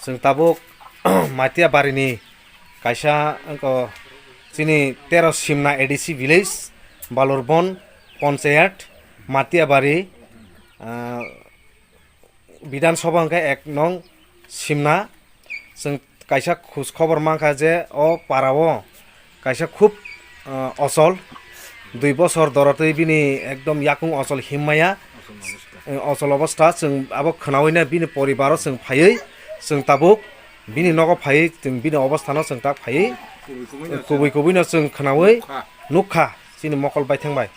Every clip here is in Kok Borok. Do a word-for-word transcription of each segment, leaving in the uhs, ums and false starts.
Chwng tabuk Matia barini kaisa wngkha chini tero Simna A D C village, Balurbon Panchayat, Matia bari, ah, Bidhan Sabha hwnkhe ek nong Simna. Chwng kaisa khus khobor mankha je o para o kaisa khub, ah, ochol, dui bosor dorotwi bini ekdom yakung ochol himmaya, eh, ochol obostha. Chwng abo khwnawi na bini poribaro chwng phaiwi chwng tabuk bini nogo phaiwi chwng bini obostha no chwng tak phaiwi kubui kubui no chwng khwnawi nukha chini mokol baithang bai.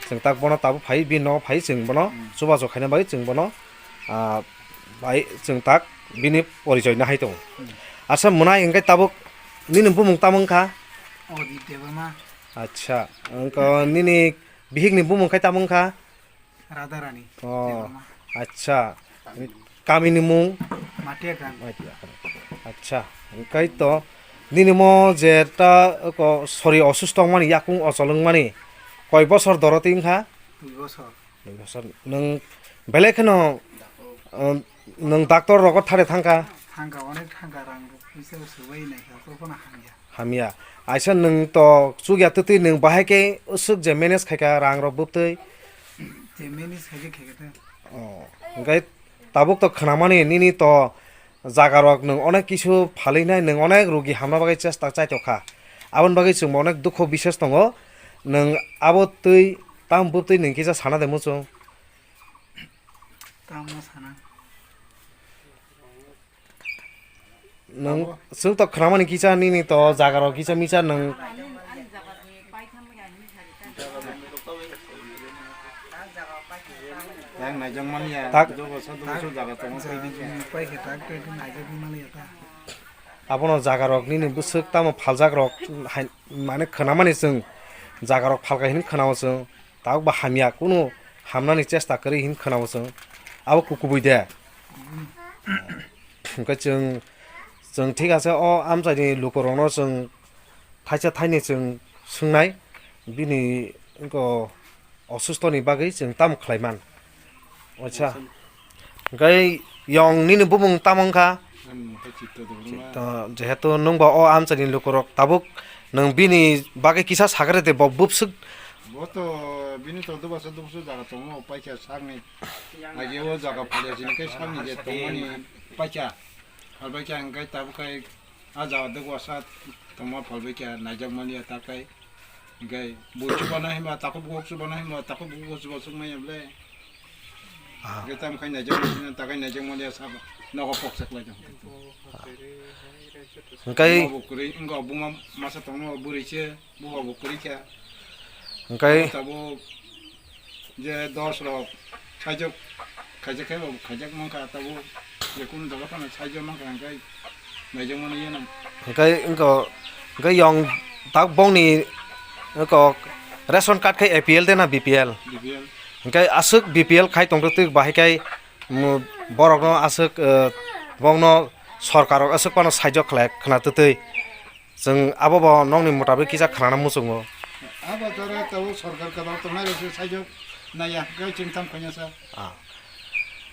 Chwng tak bono tabuk phaiwi bini nogo phaiwi chwng bono chubachu khaina bagwi chwng bono ah, bai chwng tak bini porichoi nahai tongo. Asa mwnai hwnkhe tabuk nini bumung tamo wngkha? Odit Debbarma. Acha, wngkha nini bihikni bumung khai tamo wngkha? Radharani Oh, Debbarma. Acha. Kamini mung? Matia Gan. Acha, hwnkhe to nini mo je ta ko sori osusto wngmani yakung ochol wngmani koi bosor dorotwi wngkha? Dui bosor. Nwng belai kheno, um, nwng doctor rogo thare thangkha? Thangkha, onek thangkha, rang rok puisa swbai naikha, tophano hamya. Hamya. Aisa nwng to chukya twtwi nwng bahai khe usuk je manage khaikha rang rok bwtwi? Je manage khaikhe khaikhe ta. Oh, hwnkhe tabuk to khwnamani nini to jaga rok nwng onek kisu phalwi nai, nwng onek rugi hamna bagwi chesta chaitok kha. Aboni bagwi chwngbo onek dukho bises tongo. Nwng abo twi tamo bwtwi nwng kisa sana de muchung? Tamo sana. Nwng chwng to khwnamani kisa nini to jaga rok kisa misa nwng. Yang naijak mani ya. Tak. Jogo sa dugo sa jaga tongo sa. Pai khe tak tei naijak mani ya ta. Abono jaga rok nini bwswk tamo phaljak rok hai, mane khwnamani chwng jaga rok phalkha hinwi khwnao chwng. Tabuk ba hamya, kunu hamnani chesta kwrwi hinwi khwnao chwng. Abo kukubui de. Hwnkhe chwng, chwng thik ase o amchaini lukurokno chwng thaisa thaini chwng swngnai, bini wngkha osustoni bagwi chwng tamo khlaiman. Acha. Hwnkhe yong nini bumung tamo wngkha? Ani mungkha Chitto Debbarma. To, jehetu nwng bo o amchaini lukurok tabuk nwng bini bagwi kisa sagre de bo bubswk. Bo to bini to dubasa dubsu jaga tongo, paikha sakni. Agi o jaga phalya sini khe sakni je tongmani paikha. Phalbaikha hwnkhe tabuk khai a jaga duk wasa tongma phalbaikha naijak mani ya ta khai. Hwnkhe bo chubana hima takhuk bukhuk chubana hima takhuk bukhuk chuba chukmaya ble. Ah. Hwnkhe tamo khai naijak mani ta khai naijak mani ya sabo nogo pokchak lai tong. Hwnkhe buma bo kwrwi wngkha buma masa tongma bwrwi se. Buba bo kwrwi kha. Hwnkhe tabuk je dos rok saijak khaijak khe bo khaijak mankha tabuk je kunu jaga phano saijak mankha hwnkhe naijak mano yeno. Hwnkhe wngkha hwnkhe yong tak bongni wngkha ration card khe A P L de na B P L? B P L. Hwnkhe aswk B P L khai tongtwtwi bahai khai, mm, borokno aswk, eh, bongno sorkar rok aswk phano saijak khlai khwna twtwi. Chwng abo bo nokni mutabik kisa khnana muchungo. Abo jora tabuk sorkar kwtal tongnai rok se saijak naiya, hwnkhe chwng tamo khaina sa. Ah.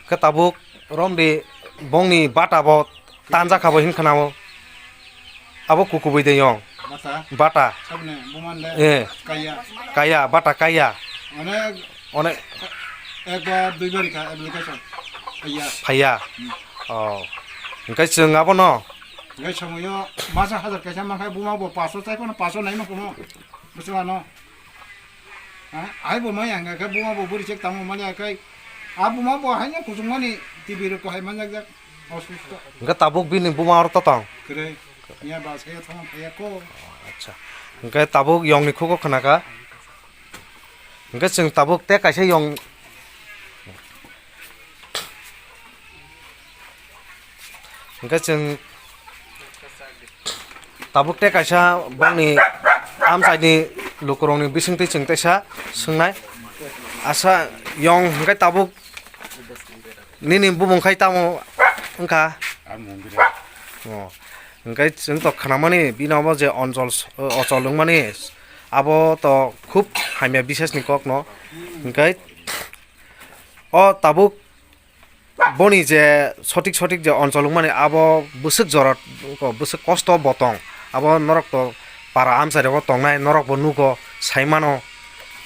Khe tabuk romdi bongni bata bo tanjak kha bo hin khnao. Abo kukubui de yong. Bata? Bata. Sabni buman de? Eh. Kaya. Kaya, bata kaya. Onek Onek ekbar duibar ka application. Kaya. Phaiya. Hmm. Oh. Hwnkhe chwng abono Gai samuyo masa hajar kaisa mankhai buma bo paso chai kono paso nai no kono. Busi mano. Ha? Ai bo mai ang khe buma bo buri chek tamo mani akai. A buma bo haino kuchung mani T V ro ko hai manjak jak. Osusto. Hwnkhe tabuk bini buma oro to tong. Kre. Ya ba se thong thaya ko. Acha. Hwnkhe tabuk yongni khugo khnaka. Hwnkhe chwng tabuk tei kaisa yong, hwnkhe chwng tabuk tei kaisa bongni amchaini lukurokni bisingtwi chwng teisa swngnai. Asa yong hwnkhe tabuk nini bumung khai tamo wngkha? Oh. Hwnkhe chwng to khnamani bini omo je onjol s-, ochol wngmani abo to khub hamya bisesni kokno. Hwnkhe o tabuk Boni je sotik sotik je onchol wngmani, abo bwswk jora, bwswk kosto bo tong. Abo norok to para amchai rogo tongnai, norok bo nugo, sai mano.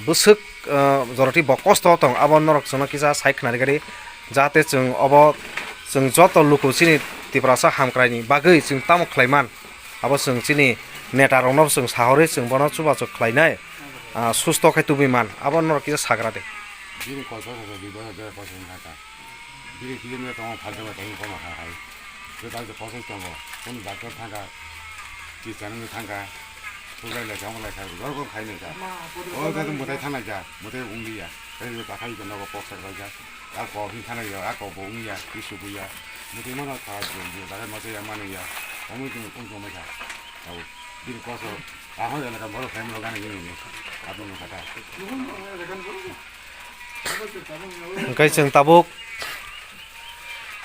Bwswk, eh, joroti bo kosto tong, abo norok chwngno kisa sai khwnari gari, jate chwng obo, chwng joto luku chini Tiprasa hamkraini bagwi chwng tamo khlai man, abo chwng chini neta rokno chwng sahorwi chwng bono chubachu khlainai, ah, susto khe tubui man, abo norok kisa sagra de. Bini kolsa sa sa, bini kolsa sa sa. Bini kiri ni tong phalta ba tong koma kha hai. Je dal je process tongo. Kun doctor thangka, ki channel thangka. Sugai le jong le kha, gor gor khai le kha. O ga mutai thana ja, mutai ungli ya. Kai ni ta khai no ko pok sak ja. A ko hin thana ya, a ko bo ung ya, ki su bu ya. Mutai mano kha, je je da ma ya mano ya. Omu tu kun ko me kha. Au, bini koso. A ho ya na ka boro khai mo ga ni ni. Adu no kha ta. Hwnkhe chwng tabuk,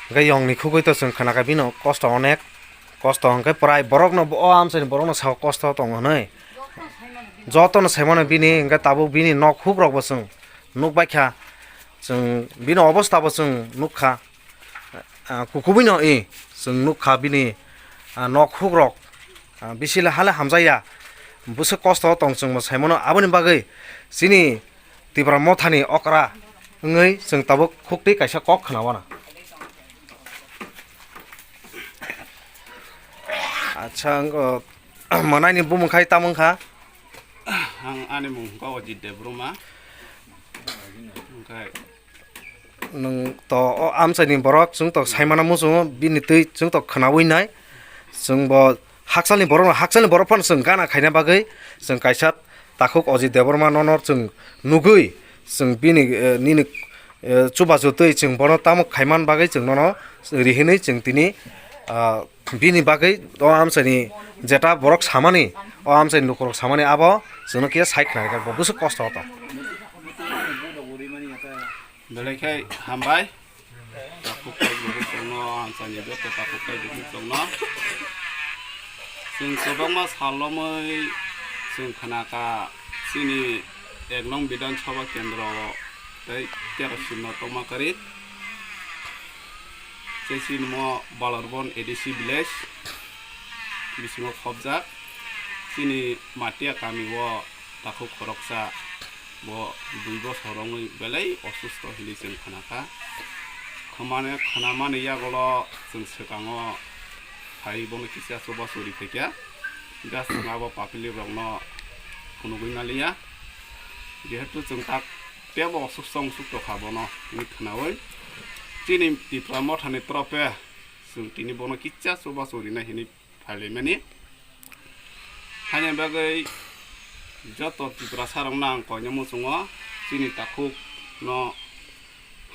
hwnkhe yongni khugui to chwng khna kha bino kosto onek, kosto hwnkhe prai borokno o amchaini borokno sao kosto tongo hwnwi. Jotono saimano bini hwnkhe tabuk bini nok hukrokbo chwng nukbaikha, chwng bini obostabo chwng nukha. Ah, kukubuino i chwng nukha bini, ah, nok hukrok, ah, bisi le hale hamjakya, bwswk kosto tong chwngbo saimano, aboni bagwi chini Tipra mothani okra wngwi chwng tabuk khuktwi kaisa kok khna wana. Acha, ang, oh, mwnaini bumung khai tamo wngkha? Ang ani mung wngkha Ojit Debbarma. Onkhe nwng to o amchaini borok, chwng to saimano muchungo, bini twi chwng to khnaui nai. Chwng bo hakchalni borok, hakchalni borok phano chwng gana khaina bagwi chwng kaisa takhuk Ojit Debbarma nono chwng nugwi, chwng bini, eh, nini, eh, chubachu twi chwng bono tamo khaiman bagwi chwng nono rihinwi chwng tini, ah, bini bagwi o amchaini jeta borok samani, o amchaini lukurok samani abo chwngno kisa sai khna rwkha, bo bwswk kosto o to. Belai khe hambai. Takhuk kaibrwi chwngno, amchaini joto takhuk kaibrwi chwngno. Chwng kwbangma sal romwi chwng khna kha chini ek nong Bidhan Sabha kendro tei kerosene no tongma kwrwi. Tei chini mo Balarbon A D C village bisingo khopjak. Chini Matia kami o takhuk khoroksa bo dui bosor wngwi belai osusto hinwi chwng khna kha. Khmani, khnamani yagulo chwng swkango phai bono kisa chuba churi phaikha. Just chwng abo papili rokno phunugwi maliya. Jehetu chwng tak tebo osusto wngsuk tongkha bono hinwi khnaui. Chini Tipra mothani torofe chwng tini bono kisa chuba churinai hinwi phailaimani. Haini bagwi joto Tiprasa rokno ang koina muchungo, chini takhuk no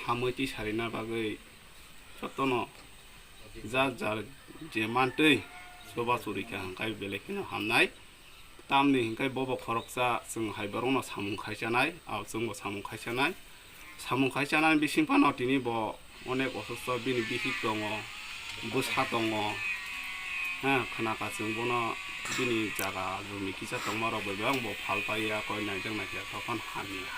hamwi tisarina bagwi jotono jar jar je mantwi chuba churi kha hwnkhai belai kheno hamnai. Tamni hwnkhai bobo khoroksa chwng hai borokno samung khai chanai, ah, chwngbo samung khai chanai. Samung khai chanani bising phano tini bo onek osusto, bini bihik tongo, bwsa tongo. Ha, khna kha chwng bono bini jaga jumi kisa tongma rok bai bang bo phal paiya, koi naijak naikhe tokon hamya.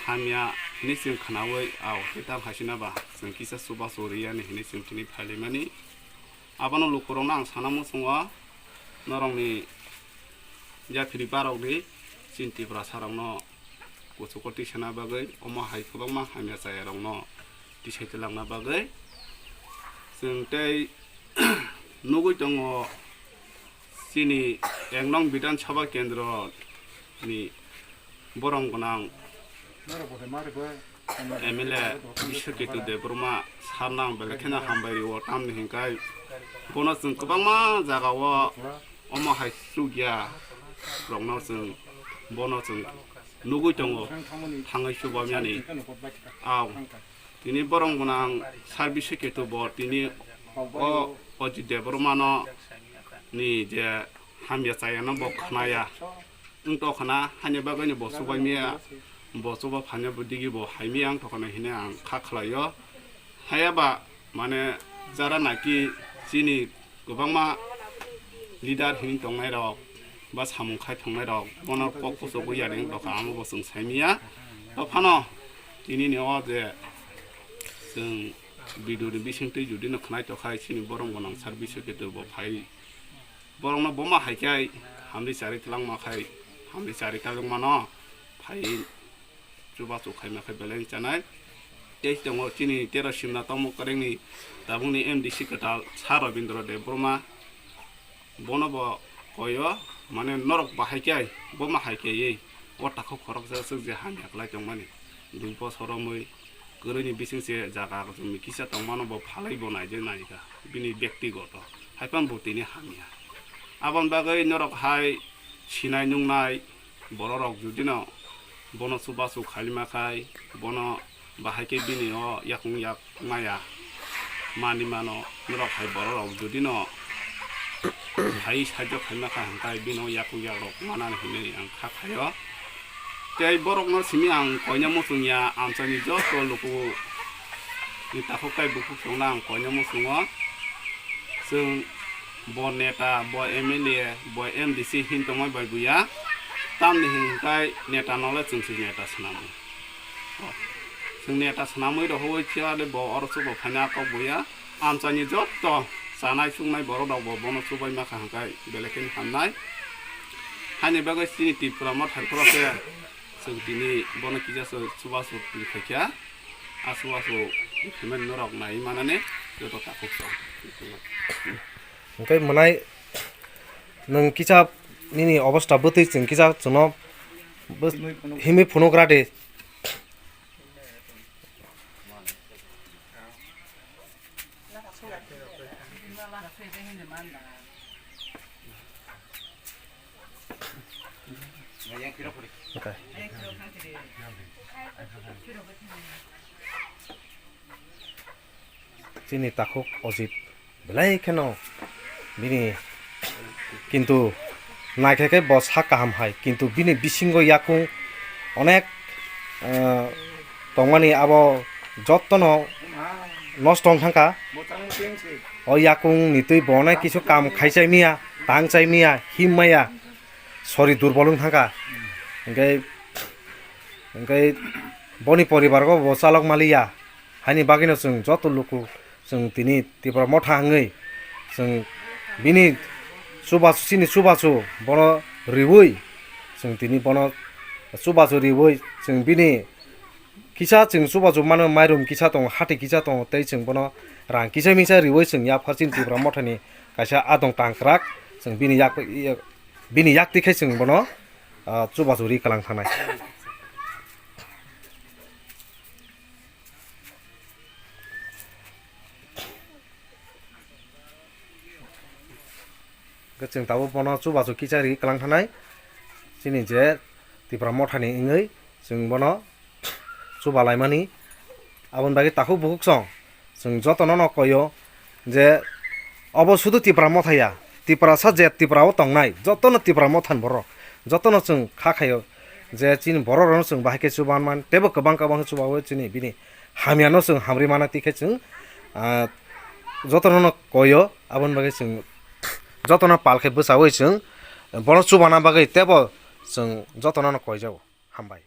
Hamya hinwi chwng khnaui, au, tei tamo hai sina ba chwng kisa chuba churiyani hinwi chwng tini phailaimani. Abono lukurokno ang sana muchungo, norokni yaphiri barokni chini Tiprasa rokno kuchugo tisana bagwi omo hai kwbangma hamya chaya rokno tisai twlangna bagwi chwng tei nugwi tongo chini ek nong Bidhan Sabha kendro ni borong gwnang M L A Biswaketu Debbarma sir no ang belai kheno hambai rio, tamni hwnkhai bono chwng kwbangma jaga o omo hai chukya rokno chwng bono chwng nugwi tongo thangwi chubamyani. Ang tini borong gwnang sir Biswaketu bo tini o Ojit Debbarma no ni je hamya chayano bo khnaya. Wng tongkha na, haini bagwino bo chubaimaya, bo chuba phaina bo digi bo haimaya wng tongkha na hinwi ang kha khlaio. Hayaba, mane, jara naki chini kwbangma leader hinwi tongnai rok ba samung khai tongnai rok, bono kok kuchugwi yani wng tongkha, amo bo chwng saimaya. Dophano tini ni o je chwng Video ni bisingtwi judino khwnai tokha chini borok gwnang sir bisoi khe bo phai. Borokno boma hai khe hamri chari twlangma khai hamri chari twlangmano phai chubachu khaima khe belai chanai. Tei tongo chini tero simna tongmo kwrwngni tabukni M D C kwtal Sir Rabindra Debbarma. Bono bo koyo, mane norok bahai khe, bo ma hai khe ei, o takhuk khoroksa swk je hamya kwlai tongmani. Dui bosor romwi kwrwini bising se jaga jumi kisa tongmano bo phalai bo naide naikha, bini bektigoto. Haiphano bo tini hamya. Aboni bagwi norok hai sinai nungnai, bororok judino bono chubachu khaima khai, bono bahai khe bini o yakung yak maya manwi mano, norok hai bororok judino hai sahajyo khaima kha hwnkhai bini o yakung yakrok manani hinwi ang kha khaio. Tei borokno simi ang koina muchung ya, amchaini joto luku ni takhuk tai bukhuk songno ang koina muchungo. Chwng bo neta, bo M L A, bo M D C hin tongma bai buya. Tamni hinkhai neta nole chwng se neta swnamwi. Chwng neta swnamwi rohoi phiya le bo oro chubo phaina kok buya. Amchaini joto chanai chungnai borok rok bo bono chubai makha hwnkhai belai khe hamnai. Haini bagwi chini Tripura motha phoro khe chwng tini bono kisa se chubachu twi khaikha. Asu asu himani norok nai manani joto takhuk song. Hwnkhe mwnai nwng kisa nini obostha bwtwi chwng kisa chwngno bw-, himwi phunuk ra di. Okay. Chini takhuk Ojit belai kheno bini kintu naikhe khe bo sak kaham hai, kintu bini bisingo yakung onek, eh, tongmani abo jotono nosto wng thangkha. O yakung ni twi bo onek kisu kam khai chai miya, tang chai miya, him maya, sori durbol wng thangkha. Hwnkhe, hwnkhe boni poribar go bo chalok maliya. Haini bagwino chwng joto luku chwng tini Tipra motha wngwi chwng bini chubachu, chini chubachu bono riwi chwng tini bono chubachu riwi chwng bini kisa chwng chubachu mano mairum kisa tongo, hati kisa tongo tei chwng bono rang kisa misa riwi chwng yaphar chini Tipra mothani kaisa adong tangkrak chwng bini yak, bini yak tikhe chwng bono, ah, chubachu ri kwlang thangnai. Hwnkhe chwng tabuk bono chubachu kisa ri kwlang thangnai. Chini je Tipra mothani wngwi chwng bono chuba laimani. Aboni bagwi takhuk bukhuk song chwng jotono no koyo je obo sudu Tipra motha ya, Tiprasa je Tipra o tongnai jotono Tipra mothani borok jotono chwng kha khaio. Je chini borok rokno chwng bahai khe chuba man, teibo kwbang kwbang khe chubaui chini bini hamyano chwng hamri mana, tikhe chwng, ah, jotono no koyo, aboni bagwi chwng jotono pal khe bwchaui chwng bono chubana bagwi teibo chwng jotono no koijago. Hambai.